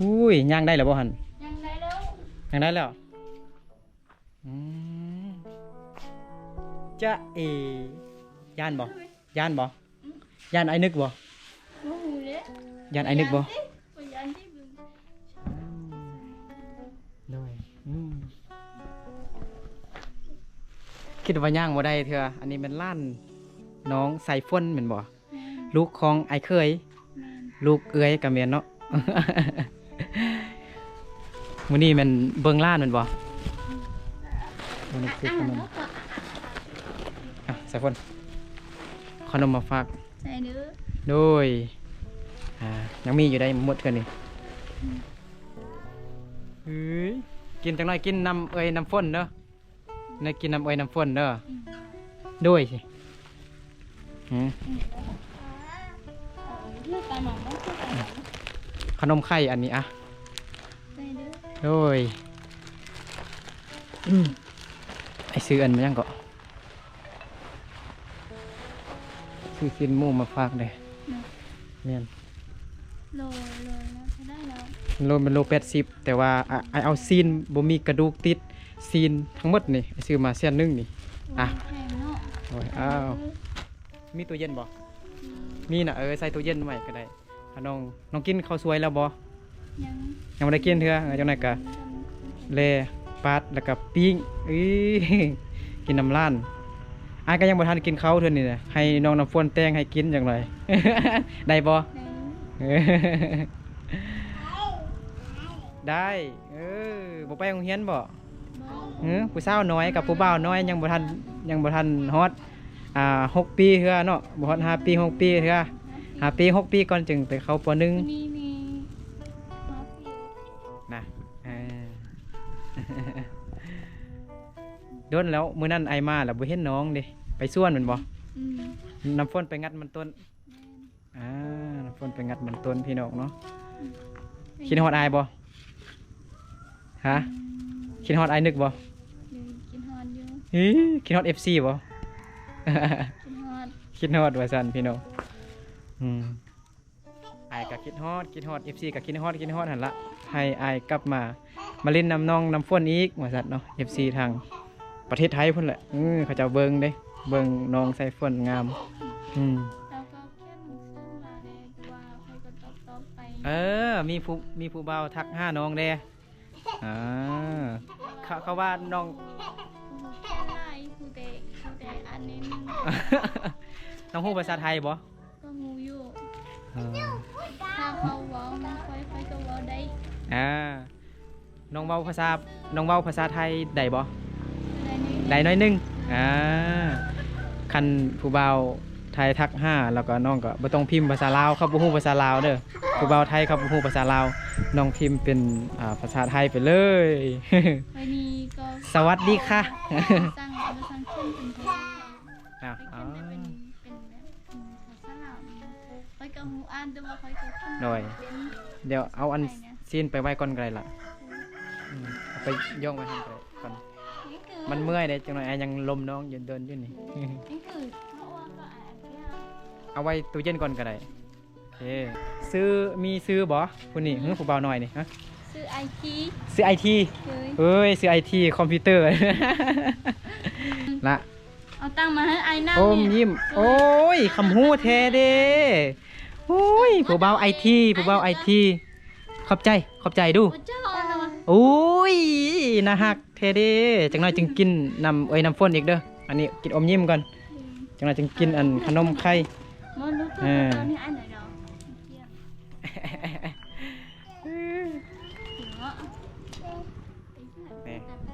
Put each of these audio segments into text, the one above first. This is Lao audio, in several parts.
ອຸ້ຍ ຍ່າງໄດ້ແລ້ວບໍ່ຫັ້ນ? ຍ່າງໄດ້ແລ້ວ ຍ່າງໄດ້ແລ້ວ. ອືມ ຈະເອ ຢ້ານບໍ່? ຢ້ານບໍ່? ຢ້ານອ້າຍນຶກບໍ່? ບໍ່ຮູ້ເດ້ ຢ້ານອ້າຍນຶກບໍ່? ຢ້ານຕິ ບໍ່ຢ້ານຕິ ອືມ ໂດຍ ອືມ ຄິດວ່າຍ່າງບໍ່ໄດ້ເທື່ອ. ອັນນີ້ແມ່ນຫຼານນ້ອງສາຍຝົນແມ່ນບໍ່? ແມ່ນ ລູກຂອງອ້າຍເຂີຍ ແມ່ນ ລູກເອື້ອຍກໍແມ່ນເນາະ. ມື້ນີ້ແມ່ນເບິ່ງຫຼານແມ່ນບໍ່? ມື້ນີ້ຊື້ຂະໜົມ ອ່ະ ສາຍຝົນ ຂະໜົມມາຝາກ ໃສ່ເດີ ໂດຍ ອ່າ ຍັງມີຢູ່ໄດ໋ ໝົດເທື່ອນີ້ ອືມ ເອີຍ ກິນຈັກໜ້ອຍ ກິນນ້ຳເອື້ອຍນ້ຳຝົນເດີ. ໄດ້ກິນນ້ຳເອື້ອຍນ້ຳຝົນເດີ ອືມ ໂດຍ ອືມ ຂະໜົມໄຂ່ອັນນີ້ອະ ໂດຍ ອືມ ອ້າຍຊື້ອັນຫຍັງເກາະ ຊື້ຊີ້ນໝູມາຝາກເດ້ ແມ່ນ ໂລ ໂລລະເທົ່າໃດແລ້ວ? ໂລ ແມ່ນໂລແປດສິບ ແຕ່ວ່າ ອາ ອ້າຍເອົາຊີ້ນບໍ່ມີກະດູກຕິດ ຊີ້ນທັງໝົດນີ້ ອ້າຍຊື້ມາແສນໜຶ່ງນີ້ ໂອ້ຍ ອ່ະ ແພງເນາະ ໂອ້ຍ ອ້າວ ມີຕູ້ເຢັນບໍ່? ອືມ ມີນະ ເອີ ໃສ່ຕູ້ເຢັນໄວ້ກໍໄດ້. ອາ ນ້ອງ ນ້ອງກິນເຂົ້າສວຍແລ້ວບໍ່? ຍັງ ຍັງບໍ່ໄດ້ກິນເທື່ອ ເອີ ຈັ່ງໃດກະແລ່ປາດ ແລ້ວກະປີ້ງ ອີ ກິນນຳຫຼານ. ອ້າຍກໍຍັງບໍ່ທັນກິນເຂົ້າເທື່ອນີ້ນະ ໃຫ້ນ້ອງນ້ຳຝົນແຕ່ງໃຫ້ກິນຈັກໜ່ອຍ ໄດ້ບໍ່? ໄດ້ ເອີ ບໍ່ໄປໂຮງຮຽນບໍ່? ບໍ່ ເອີ ຜູ້ສາວນ້ອຍກັບຜູ້ບ່າວນ້ອຍ ຍັງບໍ່ທັນ ຍັງບໍ່ທັນຮອດ ອ່າ ຫົກປີເທື່ອເນາະ ບໍ່ຮອດຫ້າປີ ຫົກປີເທື່ອ ຫ້າປີ ຫົກປີກ່ອນຈຶ່ງໄປເຂົ້າ ປ.ໜຶ່ງ ມີ ມີຫ້າປີ ນະ ເອີ ດົນແລ້ວ ມື້ນັ້ນອ້າຍມາແລ້ວບໍ່ເຫັນນ້ອງເດ້ ໄປສວນແມ່ນບໍ່? ອືມ ນ້ຳຝົນໄປງັດມັນຕົ້ນ ແມ່ນ ອ່າ ນ້ຳຝົນໄປງັດມັນຕົ້ນ ພີ່ນ້ອງເນາະ ອືມ ຄິດຮອດອ້າຍບໍ່? ຮະ ອືມ ຄິດຮອດອ້າຍນຶກບໍ່? ໂດຍ ຄິດຮອດຢູ່ ອີ ຄິດຮອດເອັຟຊີບໍ່? ຄິດຮອດ ຄິດຮອດວ່າຊັ້ນ ພີ່ນ້ອງ ອືມ ໄປ ອ້າຍກໍຄິດຮອດ ຄິດຮອດ ເອັຟຊີກໍຄິດຮອດ ຄິດຮອດຫັ້ນລະ ໃຫ້ອ້າຍກັບມາ ມາຫຼິ້ນນຳນ້ອງນ້ຳຝົນອີກວ່າຊັ້ນເນາະ ເອັຟຊີທາງປະເທດໄທພຸ້ນແຫຼະ. ເອີ ເຂົາເຈົ້າເບິ່ງເດ້ ເບິ່ງນ້ອງສາຍຝົນງາມ. ອືມ ເຈົ້າກໍຂຽນໜັງສືມາເດ້ ຄືວ່າຂ້ອຍກໍຕອບໆໄປ. ເອີ ມີຜູ້ ມີຜູ້ບ່າວທັກຫານ້ອງເດ້. ອ່າ ເຂົາ ເຂົາວ່ານ້ອງ ຮູ້ແຕ່ລາຍ ຮູ້ແຕ່ ຮູ້ແຕ່ອ່ານນິດໜຶ່ງ. ນ້ອງຮູ້ພາສາໄທບໍ່? ກໍຮູ້ຢູ່. ເອີ ຖ້າເຂົາເວົ້ານຳຂ້ອຍ ຂ້ອຍກໍເວົ້າໄດ້. ອ່າ ນ້ອງເວົ້າພາສາ ນ້ອງເວົ້າພາສາໄທໄດ້ບໍ່? ໄດ້ໜ້ອຍໜຶ່ງ. ໄດ້ໜ້ອຍໜຶ່ງ. ອ່າ ຄັນຜູ້ບ່າວໄທທັກຫາ ແລ້ວກໍນ້ອງກໍບໍ່ຕ້ອງພິມພາສາລາວ ເຂົາບໍ່ຮູ້ພາສາລາວເດີ. ຜູ້ບ່າວໄທເຂົາບໍ່ຮູ້ພາສາລາວ ນ້ອງພິມເປັນ ອ່າ ພາສາໄທໄປເລີຍ. ໄປນີ້ກໍ ສະຫວັດດີຄ່ະ. ສັ່ງ ສັ່ງຂຽນເປັນພາສາໄທ. ອ້າວ ຂ້ອຍຂຽນໄດ້ເປັນ ເປັນແບບ ເປັນພາສາລາວ. ຂ້ອຍກໍຮູ້ອ່ານ ແຕ່ວ່າຂ້ອຍກໍຂຽນ ໂດຍ ບໍ່ເປັນ. ດຽວເອົາອັນຊີ້ນໄປໄວ້ກ່ອນກໍໄດ້ລະ. ອືມ ເອົາໄປຢ່ອງໄວ້ຫັ້ນກໍໄດ້ກ່ອນ. ມັນເມື່ອຍເດ້ ຈັກໜ້ອຍອ້າຍຍັງລົມນ້ອງຢູ່ ດົນຢູ່ນີ້. ເອົາໄວ້ຕູ້ເຢັນກ່ອນກໍໄດ້. ເອີ ຊື່ ມີຊື່ບໍ່ຜູ້ນີ້? ຫື ຜູ້ບ່າວນ້ອຍນີ້? ຮະ ຊື່ໄອທີ. ຊື່ໄອທີ? ໂດຍ. ເອີຍ ຊື່ໄອທີ ຄອມພິວເຕີ ລະ ເອົາຕັ້ງມາໃຫ້ອ້າຍນັ່ງ. ໂອ້ ຍິ້ມ. ໂອ້ຍ ຄຳຮູ້ແທ້ເດ້. ໂອ້ຍ ຜູ້ບ່າວໄອທີ ຜູ້ບ່າວໄອທີ. ຂອບໃຈ ຂອບໃຈດູ. ໂອ້ຍ ໜ້າຮັກແທ້ເດ້. ຈັກໜ້ອຍຈຶ່ງກິນນຳເອື້ອຍນ້ຳຝົນອີກເດີ. ອັນນີ້ກິນອົມຍິ້ມກ່ອນ. ອືມ ຈັກໜ້ອຍຈຶ່ງກິນອັນຂະໜົມໄຂ່. ເອີ ນີ້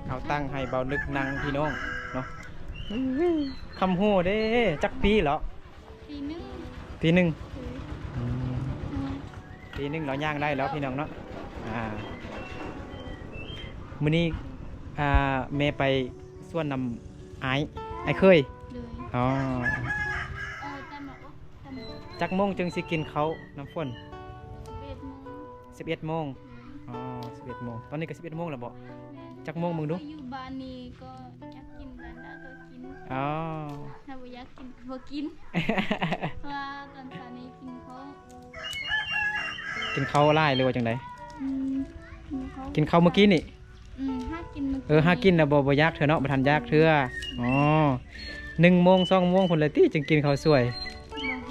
ເອົາຕັ້ງໃຫ້ເບົານຶກນັ່ງພີ່ນ້ອງເນາະ. ຄຳຮູ້ເດ້. ຈັກປີແລ້ວ? ປີໜຶ່ງ. ປີໜຶ່ງ. ອືມ ອືມ ປີໜຶ່ງແລ້ວຍ່າງໄດ້ແລ້ວພີ່ນ້ອງເນາະ. ອ່າ ມື້ນີ້ ອ່າ ແມ່ໄປສວນນຳອ້າຍ ອ້າຍເຂີຍ. ໂດຍ. ອໍ ເອີ ແຕ່ມາອົບ ແຕ່ມາອົບ. ຈັກໂມງຈຶ່ງຊິກິນເຂົ້ານ້ຳຝົນ? ສິບເອັດໂມງ. ສິບເອັດໂມງ. ໂດຍ. ອໍ ສິບເອັດໂມງ. ຕອນນີ້ກໍສິບເອັດໂມງແລ້ວບໍ? ແມ່ນ. ຈັກໂມງເບິ່ງດູ? ຂ້ອຍຢູ່ບ້ານນີ້ກໍຢາກກິນແລ້ວກໍກິນ. ອໍ ຖ້າບໍ່ຢາກກິນກໍບໍ່ກິນ. ເພາະວ່າຕອນເຊົ້ານີ້ກິນເຂົ້າ ກິນເຂົ້າຫຼາຍ ຫຼືວ່າຈັ່ງໃດ? ອືມ ກິນເຂົ້າ ກິນເຂົ້າມື້ກີ້ນີ້. ອືມ ຫາກິນມື້ ເອີ ກິນ ຫາກິນແລ້ວບໍ່ ບໍ່ຢາກເທື່ອເນາະ ບໍ່ທັນຢາກເທື່ອ. ອໍ ໜຶ່ງໂມງ ສອງໂມງພຸ້ນແຫຼະຕິ ຈຶ່ງກິນເຂົ້າສວຍ. ບໍ່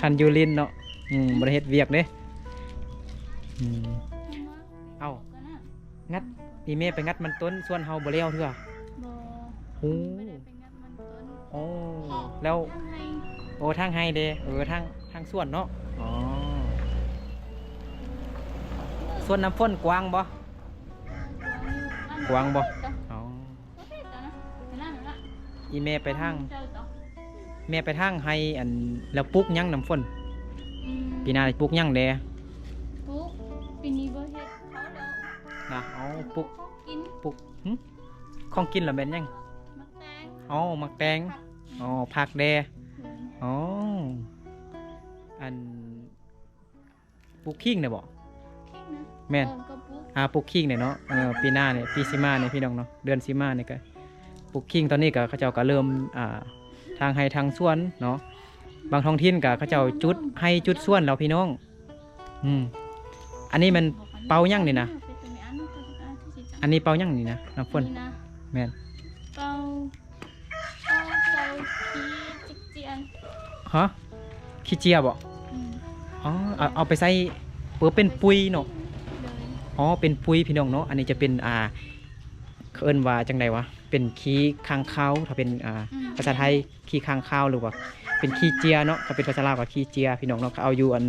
ຄັນຢູ່ຫຼິ້ນເນາະ. ອືມ ບໍ່ໄດ້ເຮັດວຽກເດ້. ອືມ ເອົ້າ ງັດ ອີ່ແມ່ໄປງັດມັນຕົ້ນສວນເຮົາບໍ່ແລ້ວເທື່ອ. ບໍ່ ໂອ້ ໄປງັດມັນຕົ້ນ. ໂອ້ ແລ້ວ ທາງໄຮ່. ໂອ້ ທາງໄຮ່ເດ້. ເອີ ທາງ ທາງສວນເນາະ. ອໍ ສວນນ້ຳຝົນກວ້າງບໍ່? ກວ້າງຢູ່. ກວ້າງບໍ່? ອໍ ອີ່ແມ່ໄປທາງ ແມ່ໄປທາງໄຮ່ ອັນ ແລ້ວປູກຫຍັງນ້ຳຝົນ? ອືມ ປີໜ້າປູກຫຍັງແດ່? ປູກ ປີນີ້ບໍ່ເຮັດເຂົ້າດອກນະ. ເອົາ ປູກ ປູກຂອງກິນ. ປູກ ຫຶ ຂອງກິນລະແມ່ນຫຍັງ? ໝາກແຕງ. ອໍ ໝາກແຕງ. ຜັກ. ອໍ ຜັກແດ່. ອືມ ອໍ ອັນ ປູກຂີງແດ່ບໍ? ຂີງນະ. ແມ່ນ. ເອີ ກໍປູກ ອ່າ ປູກຂີງແດ່ເນາະ. ເອີ ປີໜ້ານີ້ ປີຊິມານີ້ພີ່ນ້ອງເນາະ ເດືອນຊິມານີ້ກໍປູກຂີງ. ຕອນນີ້ກໍເຂົາເຈົ້າກໍເລີ່ມ ອ່າ ທາງໄຮ່ທາງສວນເນາະ ບາງທ້ອງຖິ່ນກໍເຂົາເຈົ້າຈຸດໄຮ່ຈຸດສວນແລ້ວພີ່ນ້ອງ. ອືມ ອັນນີ້ແມ່ນເປົາຫຍັງນີ້ນະ? ອັນນີ້ເປົາຫຍັງນີ້ນະ ນ້ຳຝົນ? ນີ້ນະ ແມ່ນ ເປົາ ເປົາໃສ່ຂີ້ຈິກຈຽນ. ຮະ? ຂີ້ເຈຍບໍ? ອືມ ອໍ ເອົາ ເອົາໄປໃສ່ ເອີ ເປັນປຸ໋ຍເນາະ. ໂດຍ. ອໍ ເປັນປຸ໋ຍພີ່ນ້ອງເນາະ. ອັນນີ້ຈະເປັນ ອ່າ ເຂົາເອີ້ນວ່າຈັ່ງໃດວະ ເປັນຂີ້ຄ້າງຄາວ ຖ້າເປັນ ອ່າ ອືມ ພາສາໄທ ຂີ້ຄ້າງຄາວ ຫຼືວ່າເປັນຂີ້ເຈຍເນາະ. ຖ້າເປັນພາສາລາວກໍຂີ້ເຈຍພີ່ນ້ອງເນາະ. ເຂົາເອົາຢູ່ອັນ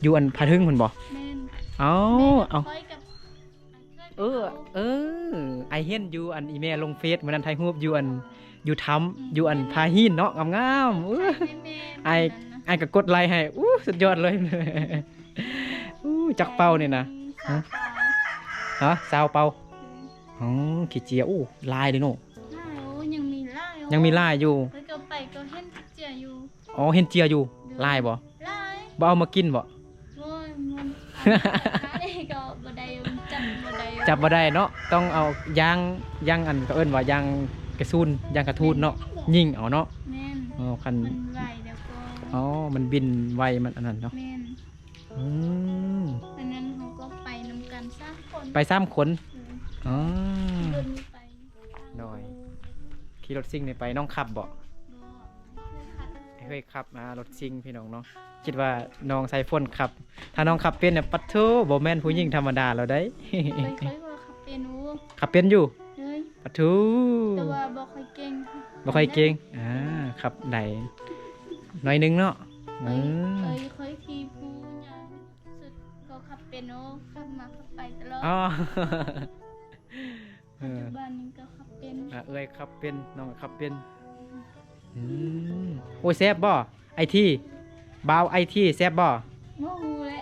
ຢູ່ອັນຜາເທິງພຸ້ນບໍ? ແມ່ນ. ເອົາ ແມ່ນ ເອົາ ຂ້ອຍກັບ ເອີ ເອີ ອ້າຍເຫັນຢູ່ອັນອີ່ແມ່ລົງເຟສມື້ນັ້ນ ຖ່າຍຮູບຢູ່ອັນ ຢູ່ຖ້ຳ ອືມ ຢູ່ອັນຜາຫີນເນາະ ງາມໆ. ໂອ້ ອ້າຍ ອ້າຍກໍກົດໄລໃຫ້. ໂອ້ ສຸດຍອດເລີຍ. ໂອ້ ຈັກເປົານີ້ນະ? ຊາວເປົາ. ຮະ? ຊາວເປົາ. ອືມ ອໍ ຂີ້ເຈຍ. ໂອ້ ຫຼາຍເດ້ເນາະ. ຫຼາຍ. ໂອ້ ຍັງມີຫຼາຍ. ຍັງມີຫຼາຍຢູ່. ຂ້ອຍກໍໄປກໍເຫັນເຈຍຢູ່. ອໍ ເຫັນເຈຍຢູ່. ໂດຍ. ຫຼາຍບໍ່? ຫຼາຍ. ບໍ່ເອົາມາກິນບໍ່? ໂອ້ຍ ມັນ ອັນນີ້ກໍບໍ່ໄດ້ ຈັບບໍ່ໄດ້ ຈັບບໍ່ໄດ້ເນາະ. ຕ້ອງເອົາຢາງ ຢາງອັນ ເຂົາເອີ້ນວ່າຢາງກະສູນ ຢາງກະທູນເນາະ. ແມ່ນ. ຍິງເອົາເນາະ. ແມ່ນ. ອໍ ຄັນ ມັນໄວແລ້ວກໍ ອໍ ມັນບິນໄວ ມັນອັນນັ້ນເນາະ. ແມ່ນ. ອໍ ອືມ ອັນນັ້ນເຮົາກໍໄປນຳກັນສາມຄົນ ໄປສາມຄົນ. ອືມ ອໍ ຂີ່ລົດນີ້ໄປ ໂດຍ ຂີ່ລົດຊິງນີ້ໄປ. ນ້ອງຂັບບໍ່? ບໍ່ ບໍ່ເຄີຍຂັບ ບໍ່ເຄີຍຂັບ ອ່າ ລົດຊິງ ພີ່ນ້ອງເນາະ. ຄິດວ່ານ້ອງສາຍຝົນຂັບ ຖ້ານ້ອງຂັບເປັນນະ ປະໂທ້ ບໍ່ແມ່ນຜູ້ຍິງທຳມະດາແລ້ວໃດ໋. ຂ້ອຍ ຂ້ອຍກໍຂັບເປັນ. ໂອ້ ຂັບເປັນຢູ່? ໂດຍ ປະໂທ້ ແຕ່ວ່າບໍ່ຄ່ອຍເກັ່ງ ບໍ່ຄ່ອຍເກັ່ງ. ອ່າ ຂັບໄດ້ໜ້ອຍໜຶ່ງເນາະ. ເອີ ເອີ ຂ້ອຍຂີ່ຜູ້ໃຫຍ່ສຸດກໍຂັບເປັນ. ໂອ້ ຂັບມາຂັບໄປຕະຫຼອດ. ອໍ ເອີ ປັດຈຸບັນນີ້ກໍຂັບເປັນ. ອ່າ ເອື້ອຍຂັບເປັນ ນ້ອງກໍຂັບເປັນ. ອືມ ໂອ້ຍ ແຊບບໍ່? ໄອທີ ບ່າວໄອທີ ແຊບບໍ່? ບໍ່ຮູ້ແຫຼະ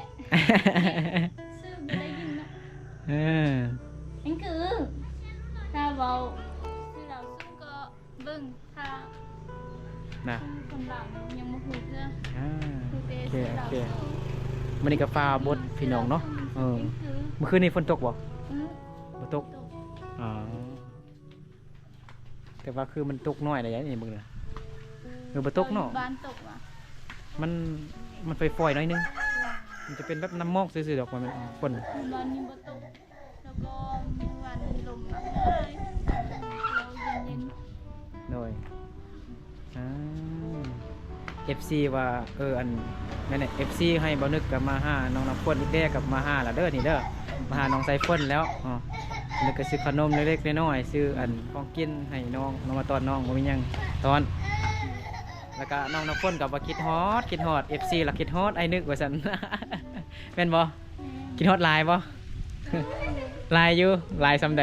ຊື່ບໍ່ໄດ້ຍິນເນາະ. ເອີ ອັນຄື ຖ້າເວົ້າຊື່ລາວສຸດກໍເບິ່ງ ຖ້ານະ ຄົນລາວຍັງບໍ່ຮູ້ເທື່ອ. ອ່າ ໂອເຄ ໂອເຄ ມື້ນີ້ກໍຟ້າບົດ ພີ່ນ້ອງເນາະ. ເອີ ມື້ຄືນນີ້ຝົນຕົກບໍ່? ອືມ ບໍ່ຕົກ ບໍ່ຕົກ. ອໍ ແຕ່ວ່າຄືມັນຕົກໜ້ອຍໄດ໋ ນີ້ເບິ່ງນະ. ເອີ ບໍ່ຕົກເນາະ ບ້ານຕົກຫວາ? ມັນ ມັນຝອຍໆໜ້ອຍໜຶ່ງ ມັນຈະເປັນແບບນ້ຳໝອກຊື່ໆດອກ ບໍ່ແມ່ນຝົນ. ບ້ານນີ້ບໍ່ຕົກ ແລ້ວກໍມື້ວານນີ້ລົມມາເລີຍ ເຢັນໆ. ໂດຍ ອ່າ ເອັຟຊີວ່າ ເອີ ອັນນັ້ນແຫຼະ ເອັຟຊີໃຫ້ບ່າວນຶກກັບມາຫານ້ອງນ້ຳຝົນອີກແດ່ ກັບມາຫາລະເດີ ນີ້ເດີ ມາຫານ້ອງສາຍຝົນແລ້ວ. ອໍ ນຶກກໍຊື້ຂະໜົມເລັກໆນ້ອຍໆ ຊື້ອັນຂອງກິນໃຫ້ນ້ອງ ນ້ອງມາຕ້ອນນ້ອງ ບໍ່ມີຫຍັງຕ້ອນ. ແລ້ວກໍນ້ອງນ້ຳຝົນກໍວ່າຄິດຮອດ ຄິດຮອດ ເອັຟຊີລະຄິດຮອດອ້າຍນຶກວ່າຊັ້ນ ແມ່ນບໍ່? ແມ່ນ. ຄິດຮອດຫຼາຍບໍ່? ຫຼາຍຢູ່. ຫຼາຍສ່ຳໃດ?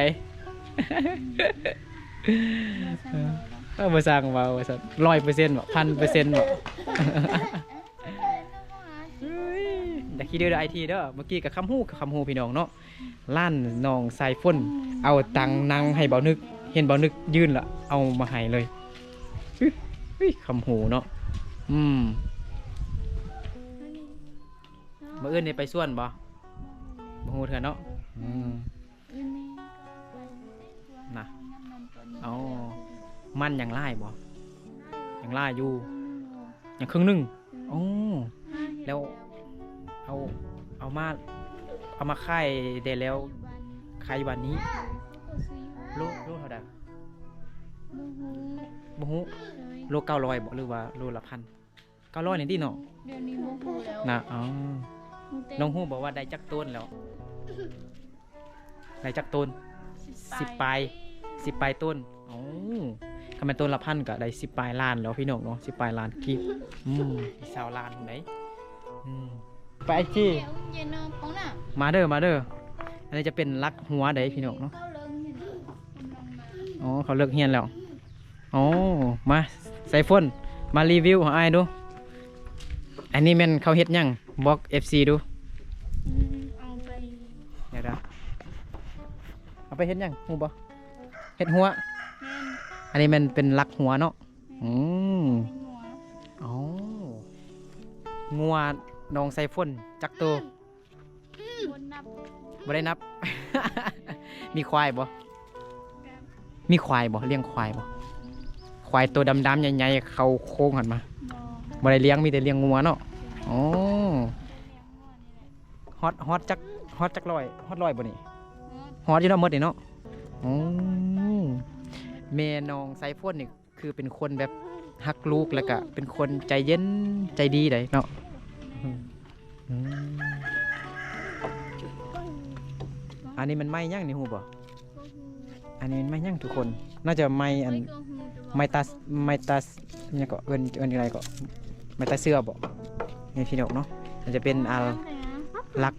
ບໍ່ຊ່າງເວົ້າ ເອີ ບໍ່ຊ່າງເວົ້າວ່າຊັ້ນ. ຮ້ອຍເປີເຊັນບໍ່? ພັນເປີເຊັນບໍ່? ເອີຍ ຢ່າຂີ້ດື້ເດີ ໄອທີເດີ. ເມື່ອກີ້ກໍຄຳຮູ້ ຄຳຮູ້ ພີ່ນ້ອງເນາະ. ຫຼານນ້ອງສາຍຝົນ ອືມ ເອົາຕັງນັ່ງໃຫ້ບ່າວນຶກ ເຫັນບ່າວນຶກຍື່ນລະເອົາມາໃຫ້ເລີຍ. ເອີຍ ຄຳຮູ້ເນາະ. ອືມ ມື້ອື່ນນີ້ໄປສວນບໍ່? ບໍ່ຮູ້ເທື່ອເນາະ. ອືມ ນະ ເອົາ ມັນຍັງຫຼາຍບໍ່? ຍັງຫຼາຍຢູ່ ຍັງເຄິ່ງໜຶ່ງ. ໂອ້ ແລ້ວເອົາ ເອົາມາ ເອົາມາຂາຍໄດ້ແລ້ວ ຂາຍຢູ່ບ້ານນີ້ ໂລ ໂລເທົ່າໃດ? ບໍ່ຮູ້ ໂລເກົ້າຮ້ອຍບໍ່ ຫຼືວ່າໂລລະພັນ? ເກົ້າຮ້ອຍນີ້ຕິເນາະ. ດຽວນີ້ບໍ່ຮູ້ແລ້ວນະ. ອໍ ນ້ອງຮູ້ບໍ່ວ່າໄດ້ຈັກໂຕນແລ້ວ? ໄດ້ຈັກໂຕນ? ສິບປາຍ ສິບປາຍໂຕນ. ໂອ້ ຄັນແມ່ນໂຕນລະພັນກໍໄດ້ສິບປາຍລ້ານແລ້ວ ພີ່ນ້ອງເນາະ ສິບປາຍລ້ານກີບ. ອືມ ຊາວລ້ານພຸ້ນໃດ໋. ອືມ ໄປທີ່ ມາເດີ ມາເດີ. ອັນນີ້ຈະເປັນຫຼັກຫົວໃດ໋ ພີ່ນ້ອງເນາະ. ອໍ ເຂົາເລີກຮຽນແລ້ວ. ໂອ້ ມາ ສາຍຝົນ ມາຣີວິວໃຫ້ອ້າຍດູ. ອັນນີ້ແມ່ນເຂົາເຮັດຫຍັງ? ບອກເອັຟຊີດູ. ອືມ ເອົາໄປ ດຽວໆ ເອົາໄປເຮັດຫຍັງ ຮູ້ບໍ່? ເຮັດຮົ້ວ. ແມ່ນ. ອັນນີ້ແມ່ນເປັນຫຼັກຮົ້ວເນາະ. ອືມ ເຮັດຮົ້ວ. ອໍ ງົວນ້ອງສາຍຝົນຈັກໂຕ? ບໍ່ນັບ ບໍ່ໄດ້ນັບ. ມີຄວາຍບໍ່? ມີຄວາຍບໍ່? ລ້ຽງຄວາຍບໍ່? ຄວາຍໂຕດຳໆໃຫຍ່ໆ ເຂົາໂຄ້ງຫັ້ນມາ. ບໍ່ ບໍ່ໄດ້ລ້ຽງ ມີແຕ່ລ້ຽງງົວເນາະ. ໂອ້ ຮອດ ຮອດຈັກ ຮອດຈັກຮ້ອຍ ຮອດຮ້ອຍບໍ່ນີ້? ຮອດ ຮອດຢູ່ເນາະ ໝົດນີ້ເນາະ. ໂອ້ ແມ່ນ້ອງສາຍຝົນນີ້ ຄືເປັນຄົນແບບຮັກລູກ ແລ້ວກະເປັນຄົນໃຈເຢັນໃຈດີໃດ໋ເນາະ. ອືມ ອັນນີ້ມັນໄມ້ຫຍັງນີ້ ຮູ້ບໍ່? ອັນນີ້ມັນໄມ້ຫຍັງທຸກຄົນ? ໜ້າຈະໄມ້ອັນ ໄມ້ຕາ ໄມ້ຕາ ຫຍັງເກາະ ເອີ້ນ ເອີ້ນຈັ່ງໃດເກາະ ໄມ້ຕາເສື້ອບໍ່? ນີ້ພີ່ນ້ອງເນາະ ມັນຈະເປັນ ອ່າ ຫຼັກ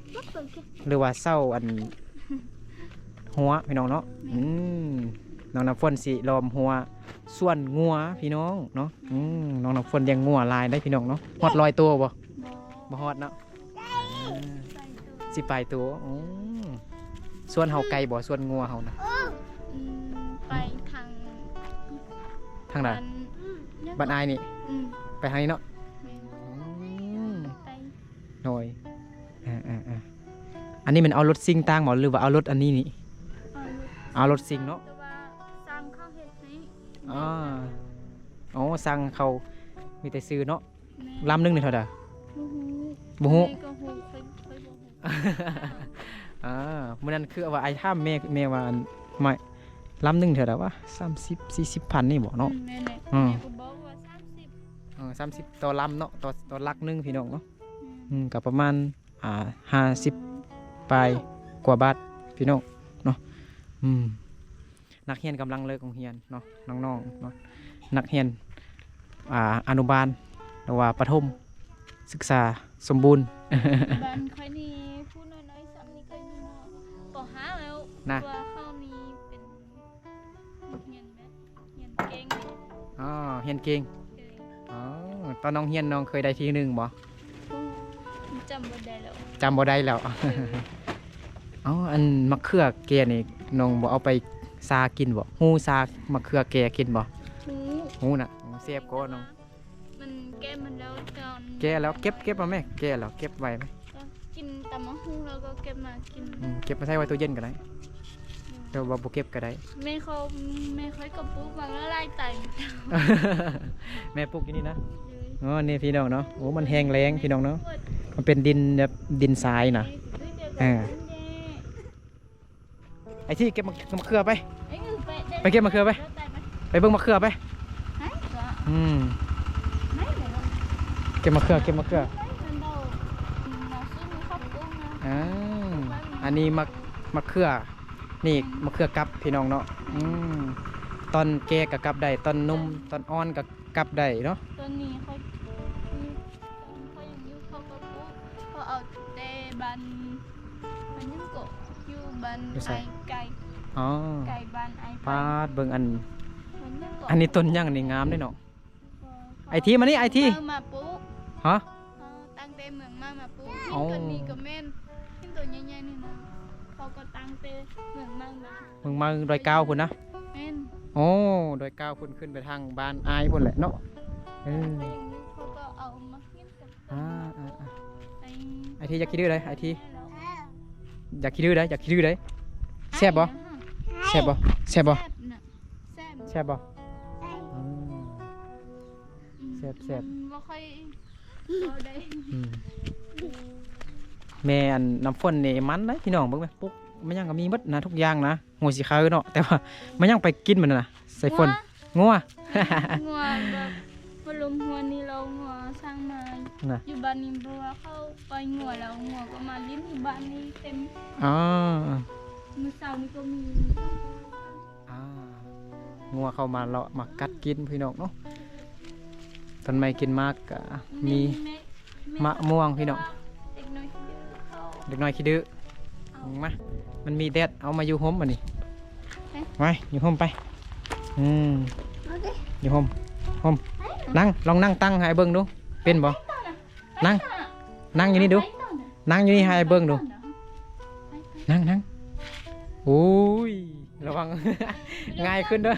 ຫຼືວ່າເສົາອັນ ຮົ້ວ ພີ່ນ້ອງເນາະ. ອືມ ນ້ອງນ້ຳຝົນຊິລ້ອມຮົ້ວສວນງົວ ພີ່ນ້ອງເນາະ. ອືມ ນ້ອງນ້ຳຝົນລ້ຽງງົວຫຼາຍໄດ໋ ພີ່ນ້ອງເນາະ. ຮອດຮ້ອຍໂຕບໍ່? ບໍ່ ບໍ່ຮອດເນາະ. ສິບປາຍໂຕ. ໂອ້ ສວນເຮົາໄກບໍ່? ສວນງົວເຮົານະ. ອືມ ໄປທາງ ທາງໃດ? ບ້ານອ້າຍນີ້. ອືມ ໄປທາງນີ້ເນາະ. ແມ່ນ. ອືມ ໂດຍ ເອີໆໆ ອັນນີ້ແມ່ນເອົາລົດຊິງຕາງບໍ່ ຫຼືວ່າເອົາລົດອັນນີ້ນີ້? ເອົາລົດ ເອົາລົດຊິງເນາະ ແຕ່ວ່າຊ່າງເຂົາເຮັດໃຫ້. ອໍ ອໍ ຊ່າງເຂົາມີແຕ່ຊື່ເນາະ. ແມ່ນ. ລຳໜຶ່ງນີ້ເທົ່າໃດ? ບໍ່ຮູ້ ບໍ່ຮູ້. ຂ້ອຍກໍຮູ້ ຂ້ອຍ ອ່າ ມື້ນັ້ນຄືວ່າອ້າຍຖາມແມ່ ແມ່ວ່າ ອັນ ໄມ້ລຳໜຶ່ງເທົ່າໃດວະ ສາມສິບ ສີ່ສິບພັນນີ້ບໍເນາະ? ອືມ ແມ່ນແຫຼະ ອືມ ແມ່ກໍບອກວ່າສາມສິບ ເອີ ສາມສິບຕໍ່ລຳເນາະ ຕໍ່ ຕໍ່ຫຼັກໜຶ່ງພີ່ນ້ອງເນາະ. ອືມ ອືມ ກໍປະມານ ອ່າ ຫ້າສິບປາຍກວ່າບາດພີ່ນ້ອງເນາະ. ອືມ ນັກຮຽນກຳລັງເລີກໂຮງຮຽນເນາະ ນ້ອງໆເນາະ ນັກຮຽນ ອ່າ ອະນຸບານ ຫຼືວ່າປະຖົມສຶກສາສົມບູນ. ບ້ານຂ້ອຍນີ້ຜູ້ນ້ອຍໆສ່ຳນີ້ກໍຢູ່ ປ.ຫ້າ ແລ້ວນະ ເພາະວ່າເຂົານີ້ເປັນ ຮຽນແບບ ຮຽນເກັ່ງ. ອໍ ຮຽນເກັ່ງ. ອໍ ຕອນນ້ອງຮຽນ ນ້ອງເຄີຍໄດ້ທີໜຶ່ງບໍ່? ໂອ້ ຈຳບໍ່ໄດ້ແລ້ວ ຈຳບໍ່ໄດ້ແລ້ວ. ເອີ ເອົ້າ ອັນ ໝາກເຂືອແກ່ນີ້ ນ້ອງບໍ່ເອົາໄປຊາກິນບໍ່? ຮູ້ຊາໝາກເຂືອແກ່ກິນບໍ່? ຮູ້ ຮູ້ນະ. ໂອ້ ແຊບກໍນ້ອງ ມັນແກ່ມັນແລ້ວຕອນ ແກ່ແລ້ວ ເກັບ ເກັບເອົາແມ ແກ່ແລ້ວເກັບໄວ້ແມ. ກໍກິນຕຳບັກຫຸ່ງແລ້ວກໍເກັບມາກິນ. ອືມ ເກັບມາໃສ່ໄວ້ຕູ້ເຢັນກໍໄດ້. ອືມ ແຕ່ວ່າບໍ່ເກັບກໍໄດ້. ແມ່ເຂົາ ແມ່ຂ້ອຍກໍປູກໝາກຫຼາຍໄຕ ແມ່ປູກຢູ່ນີ້ນະ. ໂດຍ ອໍ ນີ້ພີ່ນ້ອງເນາະ. ໂອ້ ມັນແຫ້ງແລ້ງພີ່ນ້ອງເນາະ ມັນເປັນດິນແບບດິນຊາຍນະ. ເອີ ເອີ ໄອ້ທີ່ເກັບມາ ມາເຂືອໄປ ໄປເກັບມາເຂືອໄປ ໄປເບິ່ງມາເຂືອໄປ. ອືມ ເກັບມາເຂືອ ເກັບມາເຂືອ. ອ່າ ອັນນີ້ໝາກ ໝາກເຂືອ ນີ້ໝາກເຂືອກັບພີ່ນ້ອງເນາະ. ອືມ ຕອນແກ່ກໍກັບໄດ້ ຕອນໜຸ່ມ ຕອນອ່ອນກໍກັບໄດ້ເນາະ. ຕອນນີ້ຂ້ອຍ ຕອນຂ້ອຍຍັງຢູ່ ເຂົາກໍປູກ ເຂົາເອົາແຕ່ບ້ານ ມັນຍັງກໍຢູ່ບ້ານ ຢູ່ໃສ? ອ້າຍໄກ່. ອໍ ໄກ່ບ້ານອ້າຍໄກ່. ປາດ ເບິ່ງອັນ ມັນຍັງກໍ ອັນນີ້ຕົ້ນຫຍັງນີ້ ງາມເດ້ເນາະ. ໄອທີ ມານີ້ ໄອທີ ເມືອງມາປຸ. ຮະ? ເອີ ຕັ້ງແຕ່ເມືອງມາ ມາປຸ. ອໍ ເຮືອນກໍນີ້ກໍແມ່ນ ເຫັນໂຕໃຫຍ່ໆນີ້ນະ ເຂົາກໍຕັ້ງແຕ່ເມືອງມາ ມາ ເມືອງມາ ດອຍກາວພຸ້ນນະ. ແມ່ນ. ໂອ້ ດອຍກາວພຸ້ນ ຂຶ້ນໄປທາງບ້ານອ້າຍພຸ້ນແຫຼະເນາະ. ເອີ ເຂົາກໍເອົາມາ ອ່າ ອ່າ ອ່າ ໄອ ໄອທີ ຢ່າຂີ້ດື້ເດ້ ໄອທີ ຢ່າຂີ້ດື້ເດ້ ຢ່າຂີ້ດື້ເດ້. ແຊບບໍ່? ແຊບບໍ່? ແຊບບໍ່? ແຊບນະ ແຊບ ແຊບບໍ່? ແຊບ ອືມ ອືມ ແຊບ ແຊບ ມັນບໍ່ຄ່ອຍເວົ້າໄດ້. ອືມ ແມ່ອັນນ້ຳຝົນນີ້ມັນເດ້ພີ່ນ້ອງ ເບິ່ງແມ ປຸກ ແມ່ນຫຍັງກໍມີໝົດນະ ທຸກຢ່າງນະ. ຫົວສີຂາວເນາະ ແຕ່ວ່າມັນຍັງໄປກິນມັນນະ ໃສ່ຝົນ ງົວ ງົວ ງົວແບບ ມາລົມຫົວນີ້ແລ້ວງົວສ້າງມານະ ຢູ່ບ້ານນີ້ ເພາະວ່າເຂົາປ່ອຍງົວແລ້ວ ງົວກໍມາຫຼິ້ນຢູ່ບ້ານນີ້ເຕັມ. ອໍ ມື້ເຊົ້ານີ້ກໍມີ ອ່າ ງົວເຂົ້າມາເລາະມາກັດກິນພີ່ນ້ອງເນາະ. ຕົ້ນໄມ້ກິນໝາກກະມີ ແມ່ ມະມ່ວງພີ່ນ້ອງ. ເດັກນ້ອຍຂີ້ດື້ ເດັກນ້ອຍຂີ້ດື້ ເອົາ ມາ ມັນມີແດດ ເອົາມາຢູ່ຮົ່ມບັດນີ້ ໄປ ມາຢູ່ຮົ່ມໄປ. ອືມ ໂອເຄ ຢູ່ຮົ່ມ ຮົ່ມ ໄປ ນັ່ງ ລອງນັ່ງຕັ້ງໃຫ້ເບິ່ງດູ ເປັນບໍ່? ນັ່ງ ນັ່ງຢູ່ນີ້ດູ ນັ່ງຢູ່ນີ້ໃຫ້ເບິ່ງດູ ນັ່ງ ນັ່ງ. ໂອ້ຍ ລະວັງ ງ່າຍຂຶ້ນເດີ.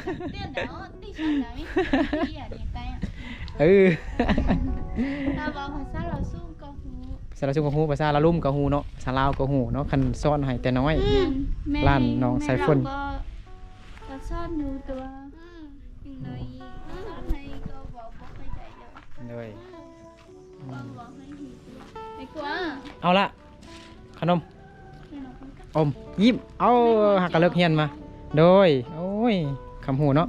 ເອີ ພາສາລາວສູງກໍຮູ້ ພາສາລາວສູງກໍຮູ້ ພາສາລາວລຸ່ມກໍຮູ້ເນາະ ພາສາລາວກໍຮູ້ເນາະ ຄັນສອນໃຫ້ແຕ່ນ້ອຍ. ອືມ ແມ່ ຫຼານນ້ອງສາຍຝົນ ແມ່ເຮົາກໍ ກໍສອນຢູ່ ແຕ່ວ່າ ອືມ ເດັກນ້ອຍສອນໃຫ້ກໍເວົ້າບໍ່ຄ່ອຍໄດ້ເດີ. ໂດຍ ອືມ ເວົ້າ ເວົ້າໃຫ້ຮູ້ ໄປກວ່າ ເອົາລະ ຂະໜົມ ອມ ຍິ້ມ ເອົາ ຫາກະເລີກຮຽນມາ. ໂດຍ ໂອ້ຍ ຄຳຮູ້ເນາະ.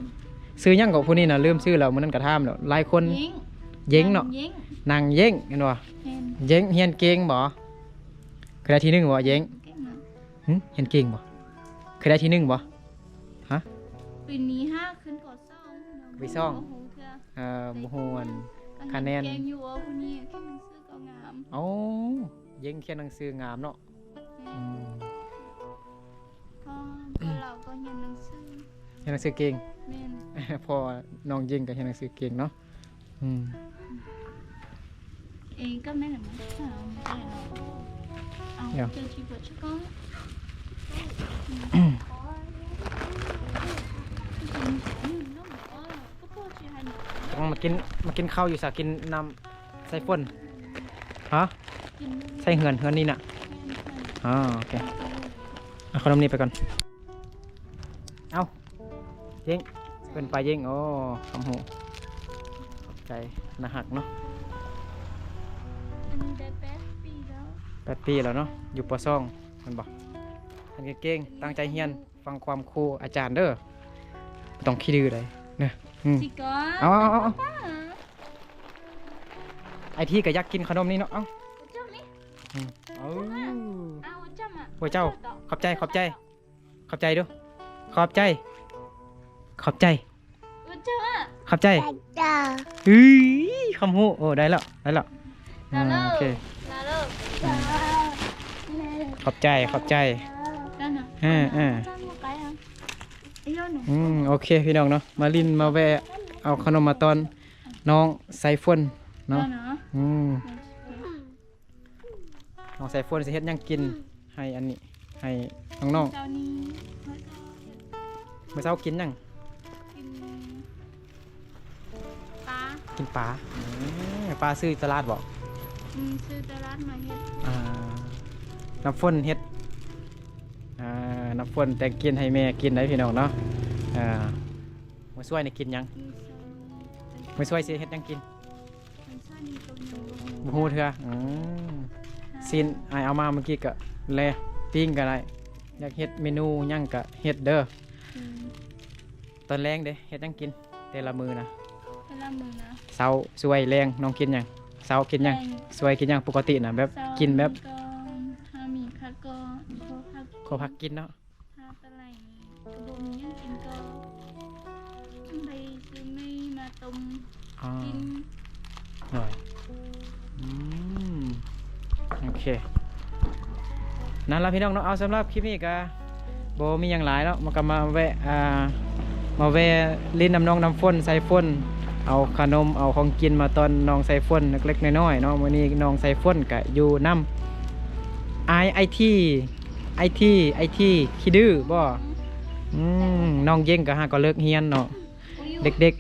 ຊື່ຫຍັງເກາະຜູ້ນີ້ນະ? ລືມຊື່ແລ້ວ ມື້ນັ້ນກະຖາມແລ້ວ ຫຼາຍຄົນ. ເຢງ ເຢງເນາະ ນາງເຢງ ນາງເຢງ ແມ່ນບໍ່? ແມ່ນ. ເຢງ ຮຽນເກັ່ງບໍ່? ເຄີຍໄດ້ທີໜຶ່ງບໍ່ ເຢງ? ເກັ່ງນະ. ຫຶ? ຮຽນເກັ່ງບໍ່? ເຄີຍໄດ້ທີໜຶ່ງບໍ່? ຮະ? ປີນີ້ຫາຂຶ້ນ ປ.ສອງ ເນາະ ປີສອງ ບໍ່ຮູ້ເທື່ອ. ເອີ ບໍ່ຮູ້ອັນ ຄະແນນ ເກັ່ງຢູ່ ຜູ້ນີ້ຂຽນໜັງສືກໍງາມ. ໂອ້ ເຢງຂຽນໜັງສືງາມເນາະ. ແມ່ນ. ອືມ ເພາະ ເພາະລາວກໍຮຽນໜັງສື ຮຽນໜັງສືເກັ່ງ. ແມ່ນ. ເພາະນ້ອງເຢງກໍຮຽນໜັງສືເກັ່ງເນາະ. ອືມ ເອ ກໍແມ່ນແຫຼະ ມັນ ເອົາ ດຽວຊິເປີດຊະກ່ອນ. ອືມ ມາກິນ ມາກິນເຂົ້າຢູ່ສາ ກິນນ້ຳ ໃສ່ຝົນ ຮະ? ໃສ່ເຮືອນ ເຮືອນນີ້ນະ. ອໍ ໂອເຄ ເອົາຂະໜົມນີ້ໄປກ່ອນ. ເອົ້າ ເຢງ ເອີ້ນປາເຢງ. ໂອ້ ຄຳຮູ້ ຂອບໃຈ ໜ້າຮັກເນາະ. ອັນນີ້ໄດ້ແປດປີແລ້ວ. ແປດປີແລ້ວເນາະ ຢູ່ ປ.ສອງ ແມ່ນບໍ່? ຮຽນເກັ່ງໆ ຕັ້ງໃຈຮຽນ ຟັງຄວາມຄູອາຈານເດີ ບໍ່ຕ້ອງຂີ້ດື້ໃດເດີ. ອືມ ຊິກອນ ເອົາໆໆໆ ອ້າຍທີກໍຢາກກິນຂະໜົມນີ້ເນາະ. ເອົາ ອືມ ເອົາ ໂອ້ຍ ເຈົ້າ ຂອບໃຈ ຂອບໃຈ ຂອບໃຈດູ ຂອບໃຈ ຂອບໃຈ ຂອບໃຈ ເອີຍ ຄວາມຮູ້. ໂອ້ ໄດ້ແລ້ວ ໄດ້ແລ້ວ. ອືມ ໂອເຄ ຂອບໃຈ ຂອບໃຈ. ເອີໆ ອືມ ໂອເຄ ພີ່ນ້ອງເນາະ ມາຫຼິ້ນມາແວ່ ເອົາຂະໜົມມາຕ້ອນນ້ອງສາຍຝົນເນາະ. ອືມ ໂອເຄ ນ້ອງສາຍຝົນຊິເຮັດຫຍັງກິນ ອືມ ໃຫ້ອັນນີ້ ໃຫ້ນ້ອງໆ? ເຊົ້ານີ້ ມື້ເຊົ້າກິນຫຍັງ? ກິນປາ ກິນປາ. ເອີ ປາຊື້ຕະຫຼາດບໍ່? ອືມ ຊື້ຕະຫຼາດມາເຮັດ. ອ່າ ນ້ຳຝົນເຮັດ ອ່າ ນ້ຳຝົນແຕ່ງກິນໃຫ້ແມ່ກິນໄດ໋ ພີ່ນ້ອງເນາະ. ອ່າ ມື້ຊ່ວຍນີ້ກິນຫຍັງ? ມື້ຊ່ວຍຊິເຮັດຫຍັງກິນ? ບໍ່ຮູ້ເທື່ອ. ອືມ ຊີ້ນອ້າຍເອົາມາມື້ກີ້ກະແລ ປີ້ງກະໄດ້ ຢາກເຮັດເມນູຫຍັງກະເຮັດເດີ. ອືມ ຕອນແລງເດ ເຮັດຫຍັງກິນແຕ່ລະມື້ນະ? ແຕ່ລະມື້ນະ ເຊົ້າ ສວຍ ແລງ ນ້ອງກິນຫຍັງ? ເຊົ້າກິນຫຍັງ? ແລງ ສວຍກິນຫຍັງ? ປົກກະຕິນະ ແບບ ເຊົ້າ ກິນແບບ ມີກໍ ຫາມີຜັກກໍ ມີກໍຜັກ ກໍຜັກກິນເນາະ. ຫາຕະໄຫຼນີ້ກໍບໍ່ມີຫຍັງກິນ ກໍໄປຊື້ໄມ້ມາຕົ້ມ ອໍ ກິນ. ໂດຍ ອືມ ໂອເຄ ນັ້ນລະພີ່ນ້ອງເນາະ. ເອົາ ສຳລັບຄລິບນີ້ກໍບໍ່ມີຫຍັງຫຼາຍເນາະ ມາ ກໍມາແວະ ອ່າ ມາແວະຫຼິ້ນນຳນ້ອງນ້ຳຝົນ ສາຍຝົນ ເອົາຂະໜົມ ເອົາຂອງກິນມາຕ້ອນນ້ອງສາຍຝົນເລັກໆ ນ້ອຍໆ ເນາະ. ມື້ນີ້ນ້ອງສາຍຝົນກໍຢູ່ນຳອ້າຍ ອ້າຍທີ ອ້າຍທີ ອ້າຍທີຂີ້ດື້ບໍ່? ອືມ ນ້ອງເຢັງກໍຫາກໍເລີກຮຽນເນາະ ເດັກ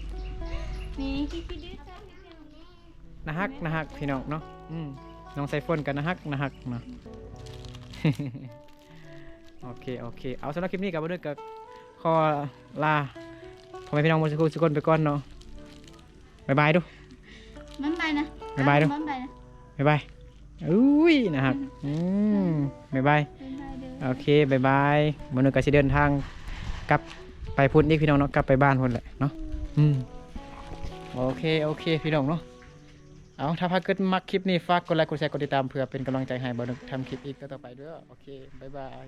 ໆ ນີ້ຂີ້ດື້ ໜ້າຮັກ ໜ້າຮັກ ພີ່ນ້ອງເນາະ. ອືມ ນ້ອງສາຍຝົນກໍໜ້າຮັກ ໜ້າຮັກເນາະ. ໂອເຄ ໂອເຄ ເອົາ ສຳລັບຄລິບນີ້ກໍບໍ່ດຶກ ກໍຂໍລາພໍ່ແມ່ພີ່ນ້ອງໝົດສູ່ຜູ້ສູ່ຄົນໄປກ່ອນເນາະ. ບາຍບາຍດູ ບາຍບາຍນະ ບາຍບາຍດູ ບາຍບາຍນະ ບາຍບາຍ. ອຸ້ຍ ໜ້າຮັກ ອືມ ບາຍບາຍ ບາຍບາຍເດີ ໂອເຄ ບາຍບາຍ. ມື້ໜຶ່ງກໍຊິເດີນທາງກັບໄປພຸ້ນອີກ ພີ່ນ້ອງເນາະ ກັບໄປບ້ານພຸ້ນແຫຼະເນາະ. ອືມ ໂອເຄ ໂອເຄ ພີ່ນ້ອງເນາະ. ເອົາ ຖ້າຫາກເກີດມັກຄລິບນີ້ ຝາກກົດໄລ ກົດແຊ ກົດຕິດຕາມ ເພື່ອເປັນກຳລັງໃຈໃຫ້ບ່າວນຶກທຳຄລິບອີກຕໍ່ໆໄປເດີ. ໂອເຄ ບາຍບາຍ.